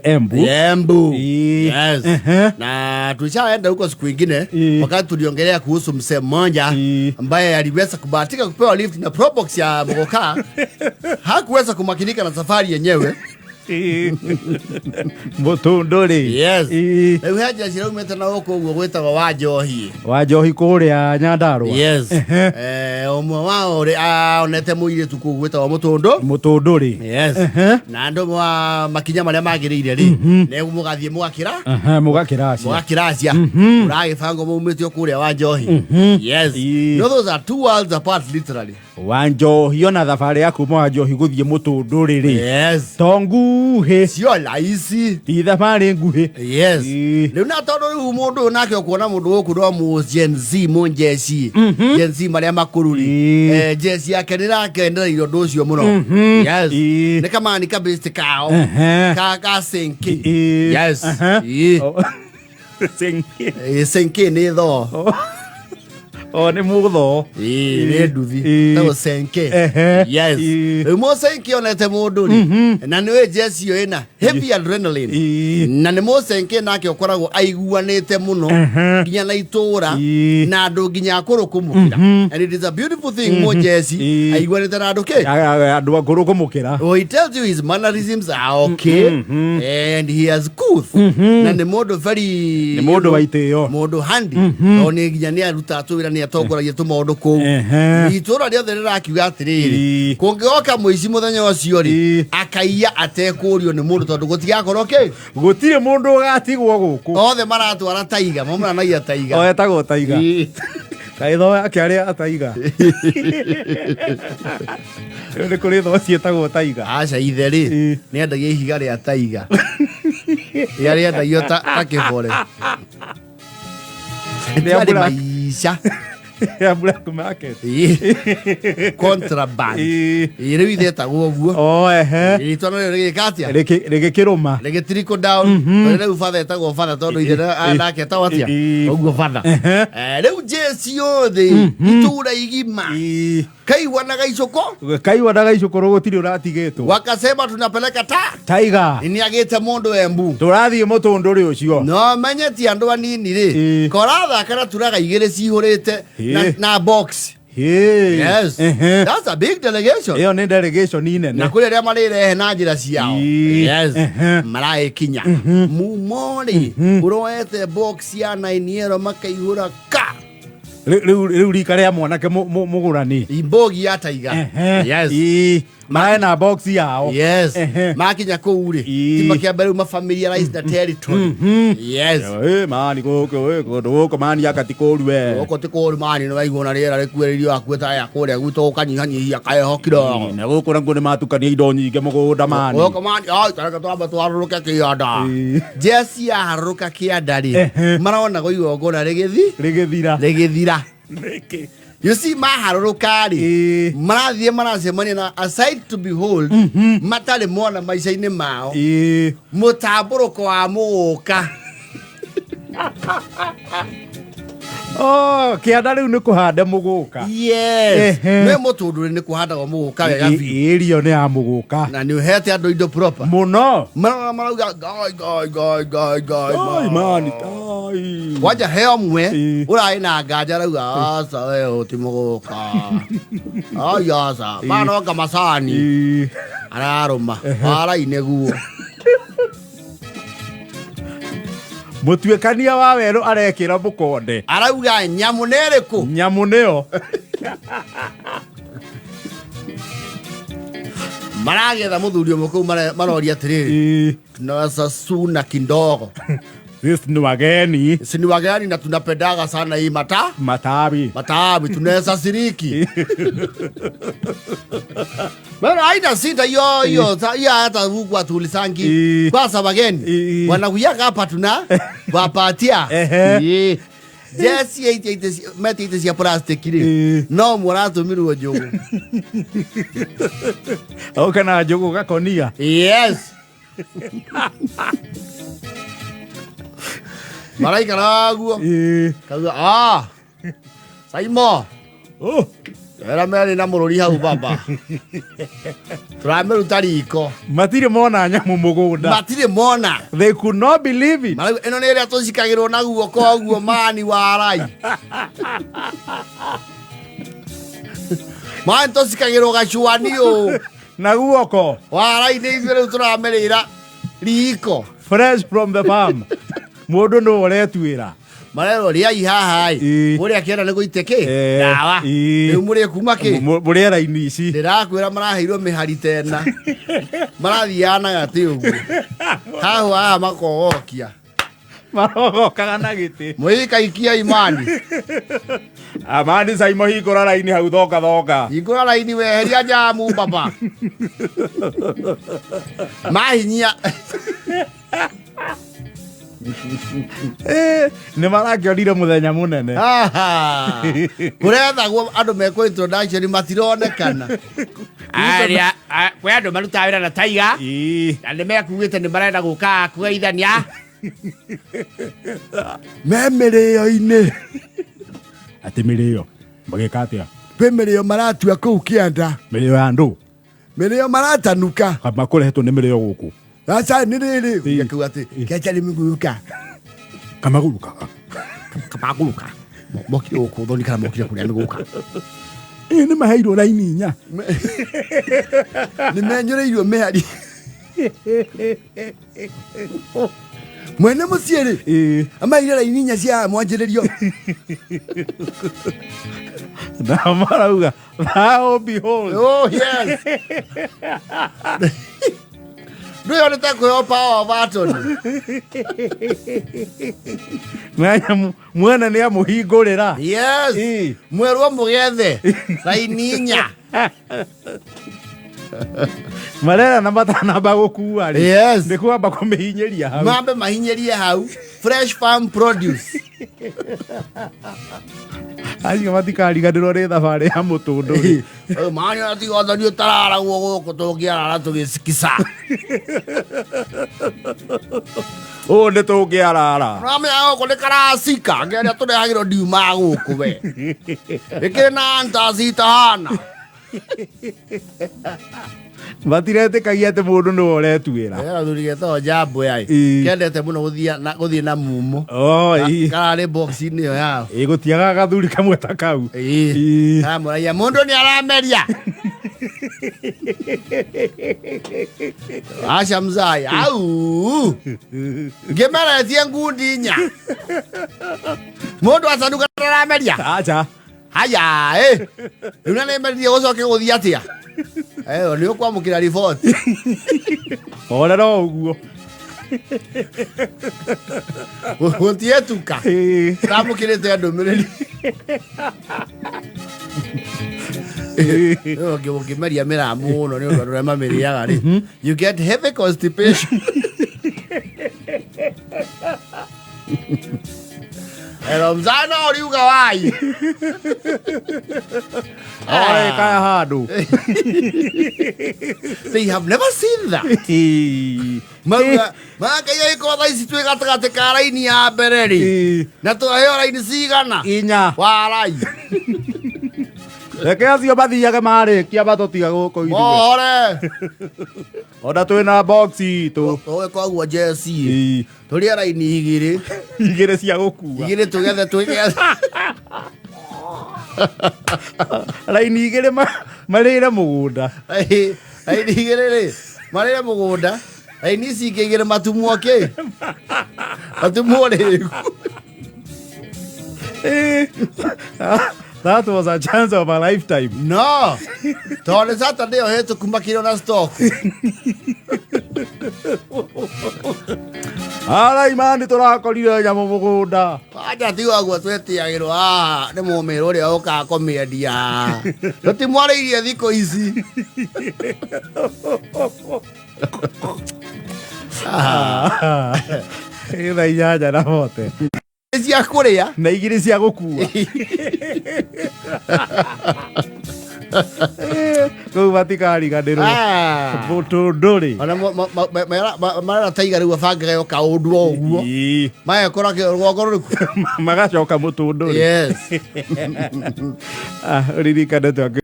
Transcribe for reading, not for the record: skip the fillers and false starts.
Embu. Embu. Ii. Yes. Ehe. Na tulishaenda huko siku ingine Ii. wakati tuliongelea kuhusu msee mmoja Ii. ambaye aliweza kubahatika kupewa lift na Probox ya Mogoka. Hakuweza kumakinika na safari yenyewe. Mũtũndũ rĩ. Yes. Ii. Rĩu he njĩra ciraumĩte na gũkũ ũguo gwĩtagwo wa njohi. Wa njohi kũrĩa Nyandarũa. Yes. Ehe. Ũmwe wao rĩ onete mũirĩtu kũu gwĩtagwo Mũtũndũ. Mũtũndũ rĩ. Yes. Ehe. Na andũ mwa makinya marĩa magĩrĩire rĩ nĩ mũgathiĩ mũgakĩra Ehe, mũgakĩracia. mũgakĩracia ũragĩbangwo maumĩtio kũrĩa wa njohi. Yes. Ii. No, those are two worlds apart, literally. Wa njohi ona thabarĩ ya kuma wa njohi gũthiĩ Mũtũndũ rĩ rĩ. Yes. To nguhĩ. Sio rahisi. Ti thabarĩ nguhĩ. Yes. Ii. Rĩu na tondũ rĩu mũndũ ũyũ nake ũkuona mũndũ gũkũ no mũ Gen Z, mũ njeci Gen Z marĩa makũrũ rĩ. Ii. Njeci yake nĩ rakenereire ũndũ ũcio mũno. Yes. Ii. Nĩ kamani kabĩsti kao Ehe. ka senke. Ii. Yes. Ehe. Ii. Oh. Senke. Senke nĩ thoo. O nĩ mũthoo. Ii, nĩ nduthi. Ii. Tagwo senke. Ehe. Yes. Ii. Rĩu mũsenke onete mũndũ rĩ na nĩ wĩ njeci ĩyo ĩna heavy adrenaline Ii. na nĩ mũsenke nake ũkoragwo aiguanĩte mũno Ehe. nginya na itũra Ii. na andũ nginya akũrũ kũmũkĩra, and it is a beautiful thing mũjeci Ii. aiguanĩte na andũ kĩ. Andũ akũrũ kũmũkĩra. Oh, he tells you his mannerisms are okay and he has couth na nĩ mũndũ very Nĩ mũndũ wa itĩo. Mũndũ handi tondũ nĩ nginya nĩ arutaga tũwĩra, nĩ atongoragia tũmaũndũ kũu. Itũra rĩothe rĩrakiuga atĩrĩrĩ, Ii. kũngĩgoka mũici mũthenya ũcio rĩ, Ii. akaiya atekũrio nĩ mũndũ tondũ gũtigakorwo kĩ. Gũtirĩ mũndũ ũgatigwo gũkũ. Othe maratwara taiga, mamaranagia taiga. O etagwo taiga. Ii. Kaĩ thoo yake arĩa ataiga. Rĩu nĩ kũrĩ thoo ciĩtagwo taiga. Aca, ithe rĩ Ii. nĩ endagia ihiga rĩa taiga rĩrĩa rĩendagio ta kĩbore. Rĩa Tiarĩ black. maica. Ya black market. Ii. Contraband. Ii. Ii, rĩu ithe etagwo ũguo. O ehe. Rĩtwa narĩo rĩgĩka atĩa? Rĩgĩkĩrũma. Rĩgĩtirikũ down tondũ rĩu batha etagwo batha tondũ ithe nake etagwo atĩa? Ii. Ũguo batha. Ehe. Rĩu jeci yothe itũra igima Ii. kaigua na gaicũkũ. Kaigua na gaicũkũrũ gũtirĩ ũratigĩtwo. Wakasema tunapeleka ta Taiga. Nĩ agĩte mũndũ Embu. Tũrathiĩ mũtũndũrĩ ũcio. No menye ti andũ anini rĩ Ii. korathaka na turaga igĩrĩ cihũrĩte Ii. na box. Hĩ. Yes. Ehe. That's a big delegation. Ĩyo nĩ delegation nene. Na kũrĩ arĩa marĩrehe na njĩra ciao. Ii. Yes. Ehe. Maragĩkinya mumo rĩ ũroete box ya nainiero makaihũra ka. Rĩu rika rĩa mwanake mũgũrani. Imbogi ya taiga. Ehe. Yes. Ii. Marĩ na box yao. Yes. Ehe. Makinya kũu rĩ Ii. ti makĩamba rĩu mafamiliarize na territory. Yes. Ĩ, mani gũkũ ĩ, kũndũ gũkũ mani akati kũru we. Gũkũ ti kũũru mani, nĩ waigua na rĩera rĩkuĩrĩirio hakuhĩ ta ya kũrĩa gwitũ gũkanyihanyihia kaheho kidogo. Na gũkũ nakuo nĩ matukania indo nyingĩ mũgũnda mani. Gũkũ mani ai tareke twambe twarũrũke kĩanda. Ii. Jeci yaharũrũka kĩanda rĩ Ehe. marona igongona rĩgĩthi Rĩgĩthira. Rĩgĩthira. Nĩkĩ? You see, maharũrũka rĩ Ii. marathiĩ maracemania na a sight to behold matarĩ mona maica-inĩ mao. Ii. Mũtambũrũko wa mũgũka. Oh, kĩanda rĩu nĩ kũhande mũgũka. Yes. Ehe. Nĩ mũtũndũ nĩ kũhandagwo mũgũka wega biũ. Irio nĩ ya mũgũka. Na nĩ ũhete andũ indo proper. Mũno. Marona marauga ngai ngai ngai ngai ngai. Ai mani ai. Kwanja he ũmwe Ii. ũrarĩ na nganja arauga aca we ũyũ ti mũgũka, ai aca manonga macani. Ii. Ararũma arai nĩguo. Mũtuĩkania wa werũ arekĩra mũkonde. Arauga nyamũ nĩ ĩrĩkũ? Nyamũ nĩyo. Maragetha mũthuri ũmwe kũu maroria atĩrĩrĩ, Ii. Tunaweza suna kidogo? Sisi ni wageni. Si ni wageni na tunapendaga sana hii mata Matawi. Matawi, tunaweza siriki Bana haina sita hiyo hiyo hiyo hata huku atulisangi. Ii. Kwanza wageni Ii. wanakuyaga hapa tuna wapatia. Ehe. Ii. Jeci ĩte metĩte cia plastic rĩ Ii. no mũratũmirwo njũgũ. Oka na njũgũ gakonia. Yes, maraikara guo. Ii. Kauga, ah, Saimo. Oh. Era merĩ na mũrũri hau baba tũramĩruta riko. Matirĩ mona nyamũ mũgũnda. Matirĩ mona. They could not believe it. Marauga ĩno nĩ ĩrĩa tũcikagĩrwo na guoko ũguo mani warai. Mani tũcikagĩrwo gacuani ũũ. Na guoko. Warai nĩ ithuĩ rĩu tũramĩrĩra riko. Fresh from the farm. Mũndũ nũ ũretuĩra. Marerwo rĩai haha ĩ. Ĩ. Mũrĩ akĩenda nĩ gũite kĩ? Eh, Ndawa. ĩ. Rĩu mũrĩ kuma kĩ? Mũrĩ raini ici. Ndĩrakwĩra maraheirwo mĩhari tena. Marathiaga na gatĩ ũguo. Hahu haha makogokia. Marogokaga na gĩtĩ. Mũikaikia imani. Amani Saimo hingũra raini hau thonga thonga. Hingũra raini weheria njamu baba. Mahinyia. Eh, nĩ marakĩonire mũthenya mũnene. Aha. Kũrethagwo andũ mekwo introduction matironekana. Arĩa kwĩ andũ marutaga wĩra na taiga. Ii. Na nĩ mekugĩte nĩ marenda gũka kũgeithania. Me mĩrĩo-inĩ. Atĩ mĩrĩo. Magĩka atĩa? Kwĩ mĩrĩo maratua kũu kĩanda. Mĩrĩo ya andũ. Mĩrĩo maratanuka. Makũrehetwo nĩ mĩrĩo gũkũ. Aca nĩ rĩrĩ. Ii. Kuga atĩ Kĩacha nĩ mĩgũrũka. Kamagũrũka. Kamagũrũka. Mokire gũkũ thoni kana mokire kũrĩa mĩgũka. Ĩ nĩ maheirwo raini inya. Nĩ menyũrĩirwo mĩhari. Mwene mũciĩ rĩ. Ĩ. Amaire raini inya cia mwanjĩrĩrio. Na marauga thou behold. Oh yes. Ndwĩyonete kũheo power of attorney. Na nyamũ mwene nĩ amũhingũrĩra. Yes. Ĩ. Mwerwo mũgethe raini inya. Marera na matanamba gũkua rĩ. Yes. Nĩ kwamba kũmĩhinyĩria hau. Mambe mahinyĩrie hau. Fresh farm produce. Acio matikariganĩrwo nĩ thabarĩ ya mũtũndũ rĩ. Ũyũ mani ona tiga ũthoni ũtararagwo gũkũ tũngĩarara tũgĩcikica. Ũũ nĩ tũngĩarara. Ũramenya gũkũ nĩ karacika ngĩarĩa tũrehagĩrwo ndiumaga gũkũ we. Ĩkĩrĩ na antasi itahana. Matiretĩkagia atĩ mũndũ nĩwe ũretuĩra. Gathuri getagwo Njambo yai. Ĩ. Kendete mũno gũthiĩ na mumo. Oh, ĩ. Kararĩ box-inĩ ĩyo yao. Ĩ gũtiagaga gathuri kamwe ta kau. Ĩ. Ĩ. Karamũragia mũndũ nĩ arameria. Aca mzai au. Ngĩmeretie ngundi inya. Mũndũ acanuka ndarameria. Aca. Haya ĩ. Rĩu na nĩmeririe gũcoke gũthiĩ atĩa? Ĩyo nĩ ũkwamũkĩra riboti. Horera o ũguo. Gũtiĩtuka. Ĩ. Ndamũkĩrĩte ndũmĩrĩri. Ĩ. Ũngĩmeria mĩraa mũno nĩ ũndũ andũ arĩa mamĩrĩaga rĩ. You get heavy constipation. Ero mzana ũriuga wai. Oreka handũ. They have never seen that. Ĩ. Mauga mangai agĩkorwo thaa ici twĩ gatagatĩ ka raini ya mbere rĩ. Ĩ. Na twaheo raini cigana. Inya. Warai. Reke acio mathiage marĩkia matũtiga gũkũ ithuĩ. Mohore. Ona twĩna box itũ. Tũgĩka ũguo jeci. Ĩ. Tũrĩe raini igĩrĩ. Igĩrĩ cia gũkua. Igĩrĩ tũgethe twĩgethe. Raini igĩrĩ marĩre mũgũnda. Raini igĩrĩ rĩ marĩre mũgũnda. Raini ici ingĩ igĩrĩ matumwo kĩ? Matumwo rĩgu. Ĩ. That was a chance of a lifetime. No. Tondũ nĩ Saturday ĩyo hĩtũku makĩrĩ na stock. Arai mani tũrakorire nyamũ mũgũnda. Anja tiga ũguo twĩtĩagĩrwo haha nĩ mũmĩrũ ũrĩa ũkaga kũmĩendia. Tũtimwarĩirie thikũ ici. Ĩ thaa inyanya na bote. Cia kũrĩa. Na igĩrĩ cia gũkua. Kũu matikariganĩrwo. Ah. Mũtũndũ rĩ. Ona marera taiga rĩu abangage o kaũndũ o ũguo. Ĩ. Magekora rũgongo rũrĩkũ? Magacoka mũtũndũ rĩ. Yes. Ah, ũririkane twakĩ